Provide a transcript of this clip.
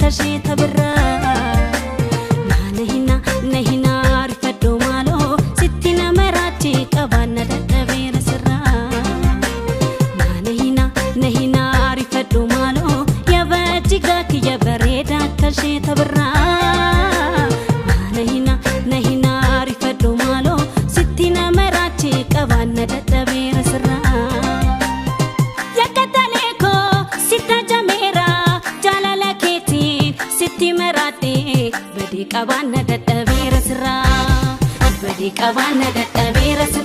akka ishee tabirraa. Naana na hina rifadhu maaloo sitti nama raachi qabaanna dadhabeera sirraa. Naana hina na hina rifadhu maaloo yaabajjigaa kiyya bareeda akka ishee tabirraa. Naana hina na hina rifadhu maaloo sitti nama raachi qabaanna dadhabeera sirraa. Yakkatalee koo sitta jameera jaalala keetiin sitti maraadhee badii qabaanna dadhabeera sirraa. Badii qabaanna dadhabeera sirraa.